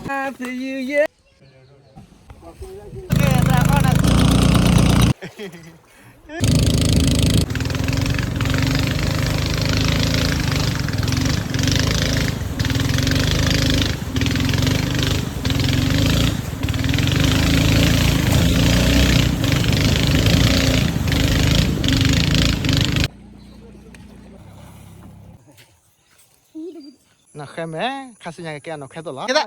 Happy New Year. နီၢ်ဃဲမဲာ် ခါဆူညါကကဲအနီၢ်ဃဲသိးလီၤ. လၢ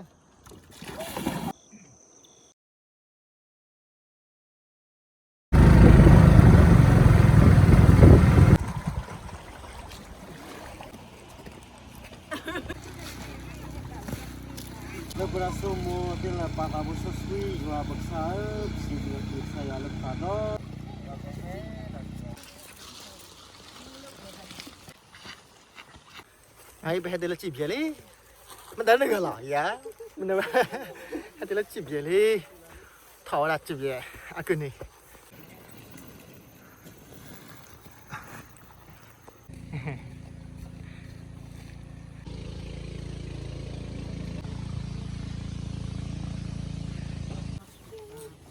ပှၤစိမိၤသ့ၣ်လၢပာ်သးဘိစီဆှံ ယွၤပကစၢ်ဧၢ, ပစံးဘျုးကစၢ်ယွၤလၢပသးဒီး အံၤ ပဟဲတုၤလၢစံးဘျဲးလံ, မတၤနဂၤလီၤ ယၤ, မနုၤ, ဟဲတုၤလၢစံးဘျဲးလံ, ထီၣ်ဝဲဒၣ်စံးဘျဲး အကုၢ်န့ၣ်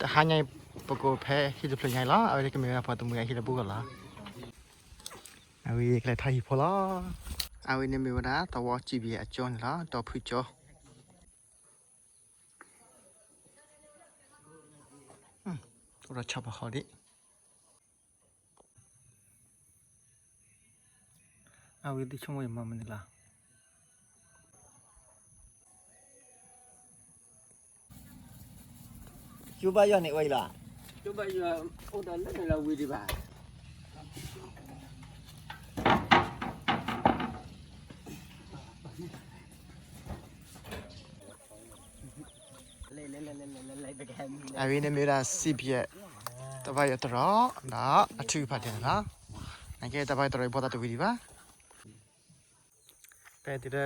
တဟါညါအံၤ ပကအိၣ်ဖဲဟံၣ်တဖျၢၣ်ညါအံၤလီၤ. အဝဲန့ၣ်ကမ့ၢ်ဝဲဒၣ်ပှၤတမှံၤအဟံၣ်လၢပူၤဂီၢ်လီၤ. အဝဲကလဲၤထီၣ်ဟံၣ်ဖိလီၤ. အဝဲန့ၣ်မ့ၢ်ဝဲဒၣ်သဝီစံးဘံၣ်အကၠိန့ၣ်လီၤ, ဒီဖုကၠိ အိၣ်ဒီးဆီဖီဃီဒံး, အဝဲသ့ၣ်ဆိကမိၣ်အံၤမၤမနုၤလီၤ. ကၠိဘၣ်ယွၤန့ၣ်ဝဲအံၤလီၤ. ကၠိဘၣ်ယွၤအိၣ်ဒီးလၢန့ၣ်လီၤဝံၤဒံးဘၣ်. အဝဲန့ၣ်မ့ၢ်ဝဲဒၣ်စံးဘံၣ် တဘၣ်ယွၤတရီး ဒီးအထုကဖၣ်ဒဲးန့ၣ်လီၤ. နကဲတဘၣ်ယွၤတရီးဘီၣ်သးတဝံၤဒံးဘၣ်. ဖဲတုၤလၢ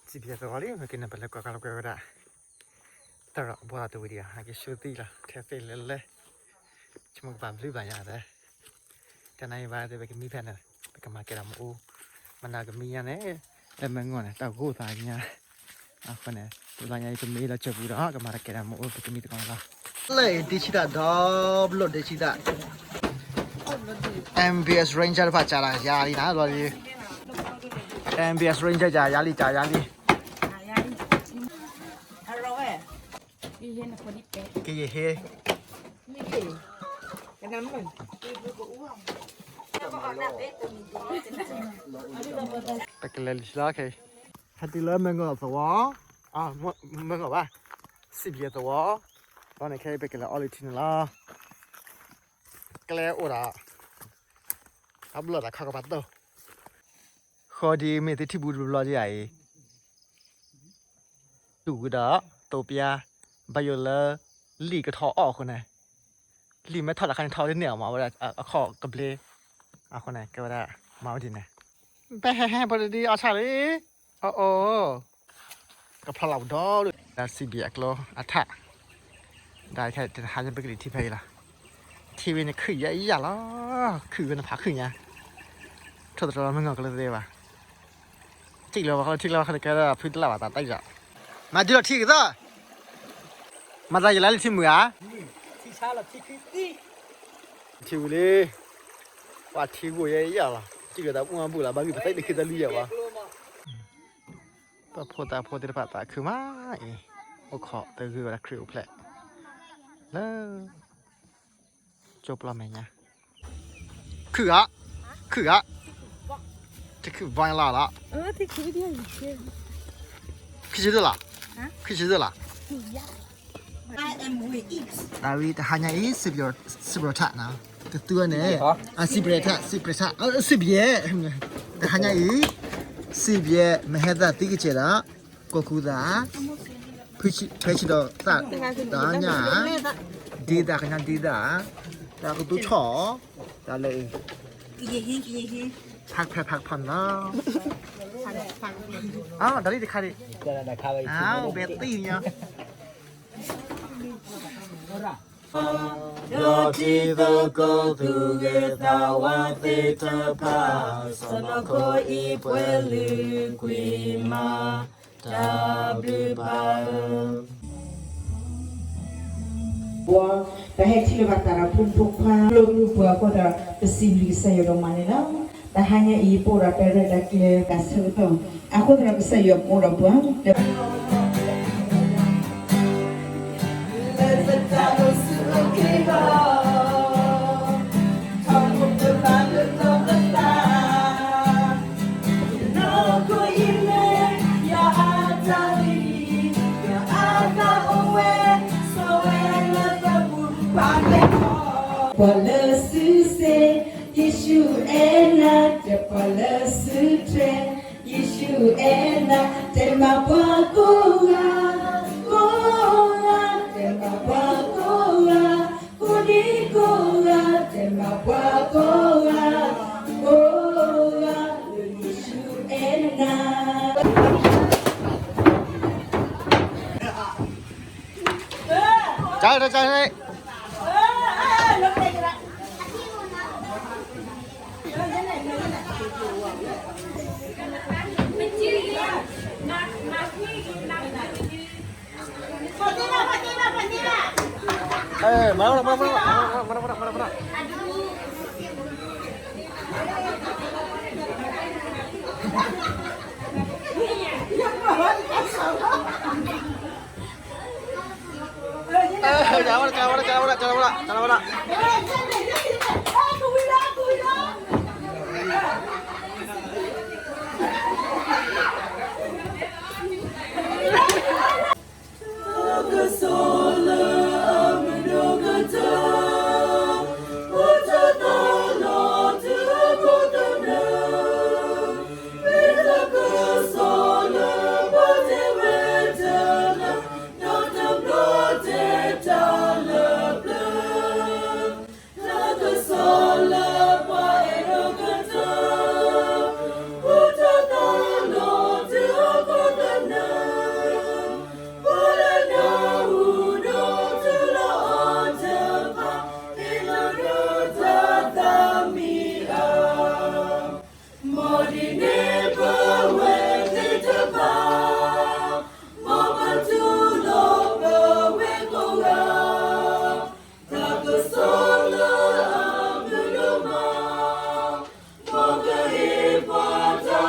စံးဘံၣ်သဝီလံ မ့ၢ်က့ၤန့ၣ် ပလဲၤကွၢ်ကလီကွဲဝဲဒၣ် တရီးဘီၣ်သးတဝံၤဒံးဘၣ် နက့ၤဆူသံလီၤ ထဲသ့ၣ်လဲၤလဲၤ ဆိကမိၣ်ကပာ်ဘျုးဘၣ်ယၤသ့ တနံၤအံၤဘၣ်သ့ၣ် ပကမံဖဲန့ၣ် ပကမၤကဲဒီးမ့ၣ်အူ မနုၤကမံညါန့ၣ် လၢမ့ၢ်ဂီၢ်န့ၣ် တၢ်ဂိၢ်သးညါ အဃိန့ၣ် တဘျီညါအံၤ ပမ့ၢ်လီၤစၢၤပူၤဒီး ကမၤတၢ်ကဲဒီးမ့ၣ်အူ ပကမံသကိးန့ၣ်လီၤ. လၢဒ့ဆံတၢ်ဒီဘျီၣ်ဒ့ဆံတၢ် M B S Ranger တဖၣ်စးလီၤ ယၤလံနၤ ဘျီဒ် M B S Ranger စးယၤလံ စးယၤလံ ကယဟ့ ပကလဲၤလံလီၤ ခဲ ဟဲတုၤလၢမ့ၢ်ဂီၢ်သဝီ မ့ၢ်ဂီၢ်ဘၣ် စံးဘံၣ်သဝီ ဘျီန့ၣ်ခဲအံၤ ပကလဲၤအီလုၢ်ထံန့ၣ်လီၤ ကျဲအိၣ်ဒီး အဘျီၣ်တၢ်ခီကပၤတိၢ် ဃီဒ်မ့ၢ်သုထံၣ်ဘူးတဘျီဒ်အံၤ တူၢ်ဝံၤဒီး တိၢ်ပျါ ဘၣ်ယိၣ်လၢ လံာ်ကထီၣ်အီၣ်အဃိန့ၣ် လံာ်မ့ၢ်ထီၣ်တခါန့ၣ် ထီၣ်လၢန့ၣ်အီၤမး ဝဲဒၣ်အခီၣ်ကဘျ့ အဃိန့ၣ် ကဲဝဲဒၣ် မၤဝဲဒ်န့ၣ် ဘဲဟဲဟဲ ပှၤတဒ်အီၣ်ဆၣ်လံ အအိၣ် ကဖျီလၢ်ပဒီ ဒ်စံးဘံၣ်အကျိအထး ဒ်ခဲတဟါညါပကလံၤထံဖဲအံၤလီၤ ထံဝဲန့ၣ်ခုၣ်ယၤယၤလီၤ ခုၣ်ဝဲန့ၣ်ဖးခုၣ်ညါ ထိၣ်သတြီၤလီၤမ့ၢ်ငီၢ်ကလၢသ့ဘၣ် ထံၣ်လီၤဝဲဃီထံၣ်လီၤဝဲဃီန့ၣ် ကဲဒၣ်ဖုတလၢ်ဘၣ်သးတၢ်ယီၤ မၤဒုလီၤထံကသီ မၤသးယလါလံထံမုၢ်ဧါ ထံဝံၤလံ ပှၤထံဂိၢ်ယဲယၤလီၤ ထံၣ်လီၤတၢ်မူအဘူၣ်လီၤ ဘၣ်ဂံၢ်ပသ့တခ့တၢ်လွံၢ်ယဲဝဲ ပှၤဖိသၣ်ဖိသ့ၣ်တဖၣ်သးခုမးအံၤ အိၣ်ခိးသဂၢၢ်ဝဲဒၣ်ခရံာ်အိၣ်ဖျဲၣ် လၢ ကၠိပျီမဲာ်ညါ ခုၣ်ဂၤ ခုၣ်ဂၤ တခုၣ်ဘီလီၤလီၤ ခုၣ်ဆံးဒၣ်လီၤ ခုၣ်ဆံးဒၣ်လီၤ တၢ်ဝံၤတဟါညါအံၤ စံးဘျီထၣ်နီၤ ကသူဝဲန့ၣ် စံးဘျီထၣ် စံးဘျီထၣ် စံးဘျီ တဟါညါအံၤ စံးဘျီ မဟဲသးသံကစဲးဒီး ကိးကူသး ဖဲဆံးဒီးသး တဟါညါ ဒ့သးကညီဒ့သး တၢ်ကသူဆီၣ် တၢ်လၢ ဖးဖဲဖးဖးနီၤ အတၢ်လံတခါဒံး အဘဲသံညါ ဒီးထံသကိးသူၣ်ဂ့ၤသးဝါသ့ၣ်တဖၣ် စီၤနီၤခိအံၤပှဲၤလုာ်ကွံာ်မး တၢ်ဘျုးဘၣ်ဧၢ, ပှၤ ပဟဲထံၣ်လၢၤဘၣ်သးဒီးဖိမုၣ်ဖိခွါ ကျိၣ်မုၢ်ပှၤအဃိသတးဒီး ပစံးဘျုးကစၢ်ယွၤဒိၣ်မးန့ၣ်လီၤ. တဟါညါအံၤ ပအိၣ်ဒီးတၢ်ရဲၣ်တၢ်ကျဲၤတၢ်ဆၢကတီၢ် အဃိသတးဒီးကစၢ်ယွၤကအိၣ်ဒီးပှၤ ပှၤလၢစုစ့ၣ်, ယ့ၣ်ၡူးအဲၣ်နၤ, တဲပှၤလၢစုထွဲ, ယ့ၣ်ၡူးအဲၣ်နၤ, တဲမၤပှၤကိးဂၤ, ကိးဂၤ, တဲမၤပှၤကိးဂၤ, ကိးဒံကိးဂၤ, တဲမၤပှၤကိးဂၤ, ကိးဂၤ, လၢယ့ၣ်ၡူးအဲၣ်နၤ. ကၢ်လၢကၢ်လၢ မၤရမၤရမၤရမၤရမၤရမၤရမၤရမၤရ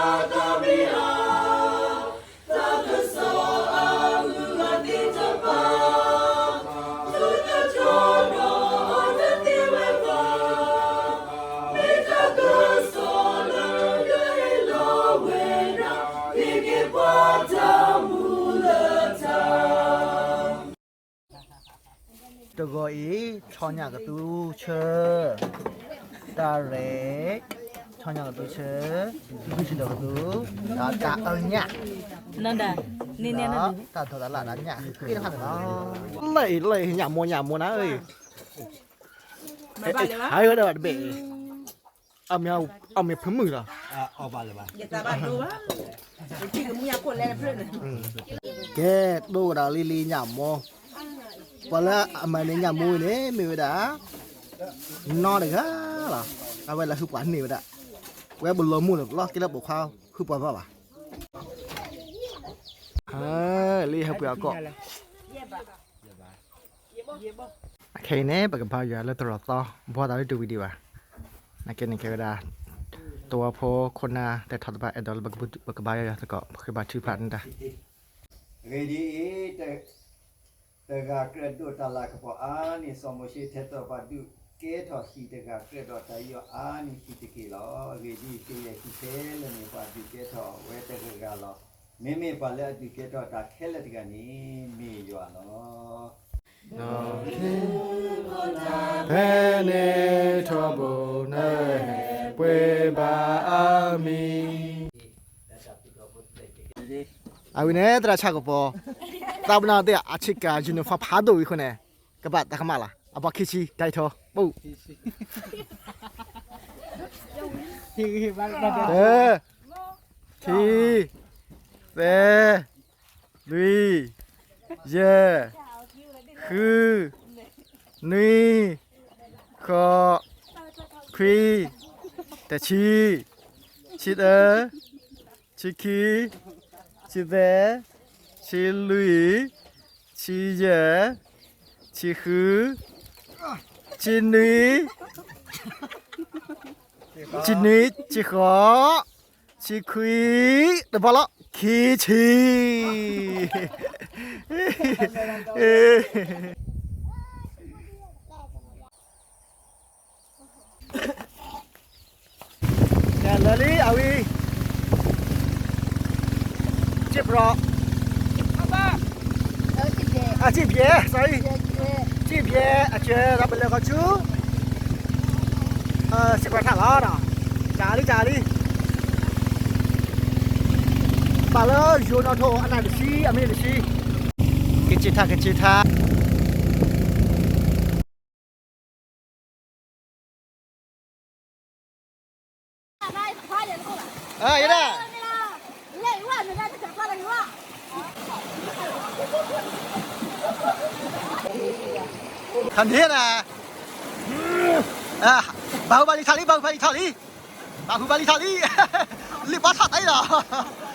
မၤရ တဂီၤအံၤ ဆီညၣ်ကသူဆၢ, တၢ်ရဲၣ်, ဆီညၣ်ကသူဆၢ, ဘုၣ်ဆံးဒီးကသူ, ဒီးတၢ်အၢညၣ်, တၢ်ထီၣ်တၢ်လၢ်တၢ်ညၣ်ဃ့တခါန့ၣ်လီၤ. လၢအံၤ လၢအံၤညၣ်မိၢ်ညၣ်မိၢ်နၤဧၢ, ဟဲဝဲဒၣ်တဘ့ၣ်အံၤ အမ့ၢ်ဖုမုၣ်လီၤ. ကဲ ဒိကဒီးလံလံညၣ်မိၢ်, ပှၤလၢအမၤန့ၢ်ညၣ်မိၢ်န့ၣ် မ့ၢ်ဝဲဒၣ် နီတဂၤလီၤ. အဝဲလၢဟုပှၤန့ၢ်ဝဲဒၣ်, ဝဲဘလီၤမုၢ်န့ၣ် လီၤက့ၤလၢပိာ်ခွါ ဟုပှၤဘၣ်ဘၣ်. လၢဟဲပှ့ၤအကီၢ် အခဲအံၤန့ၣ် ပကဘါယွၤလၢတရီးသီ ဘှီသးလၢတဝံၤဒံးဘၣ်. နာ်က့န့ၣ် ကဲဝဲဒၣ် သဝီဖိခိၣ်နၢ် တဲထီၣ်တဖၣ် အဲၣ်ဒိးလၢပကဘါယွၤသကိး ပဃ့ဘါထုကဖၣ်န့ၣ်တၢ်. အဂ့ၢ်ဒ်အံၤ, တဂၤကြၢးဒိးတၢ်လၤကပီၤအါန့ၢ်စီၤမိၤၡ့ ထဲသိးပှၤဒုးကဲထီၣ်ဟံၣ်တဂၤကြၢးဒီး တၢ်အံၤအီၤအါန့ၢ်ဟံၣ်တက့ၢ်လီၤ. အဂ့ၢ်ဒ်အံၤ, ကယဲၢ်ဟံၣ်ခဲလၢာ်န့ၣ် ပှၤဒုးကဲထီၣ်ဝဲတဂၤဂၤလီၤ. မ့မ့ၢ်ပှၤလၢအဒုးကဲထီၣ်တၢ်ခဲလၢာ်တဂၤန့ၣ် မ့ၢ်ယွၤလီၤ. ဖဲန့ၣ်ထီဘိနဟဲပှ့ၤဘၣ်အါမံၤ. အဝဲန့ၣ် သရၣ်ဆၣ်ကပီၤ, သးပနၢ်သ့ၣ် အဆ့ကၤ uniform ဖးဒိၣ်ဝံၤအဃိန့ၣ် ကဘၣ်တၢ်ကမၣ်လီၤ. အဘီခံဆံ တၢ်အံၤထီ ပူၤ တၢ ခံ သၢ လွံၢ် ယဲၢ် ဃု နွံ ဃိး ခွံ တဆံ ဆံတၢ ဆံခံ ဆံသၢ ဆံလွံၢ်, ဆံယဲၢ်, ဆံဃု, ဆံနွံ, ဆံနွံ, ဆံဃိး, ဆံခွံ, တဘီလီၤ, ခံဆံ. ကဲ လၢာ်လံ အဝံၤ က့ၢ်ပြီး အက့ၢ်ပြဲး sorry က့ၢ်ပြဲး အစၢၤဒီးပလဲၤဃီၤဆူ စံးပီးထၣ်လီၤ. ကလံ ကလံ ပာ်လၢယိၤနီၣ်ထိၣ်အနၢ်တဆံ အမ့ၢ်တဆံ က့ၤစ့ထါ က့ၤစ့ထါ ယဒၣ် ခန့နၤ ဘၣ်ဟူဘၣ်လံထီၣ်လံ ဘၣ်ဟူဘၣ်လံထီၣ်လံ ဘၣ်ဟူဘၣ်လံထီၣ်လံ လံာ်ဘီထီၣ်တၢ်အံၤလီၤ.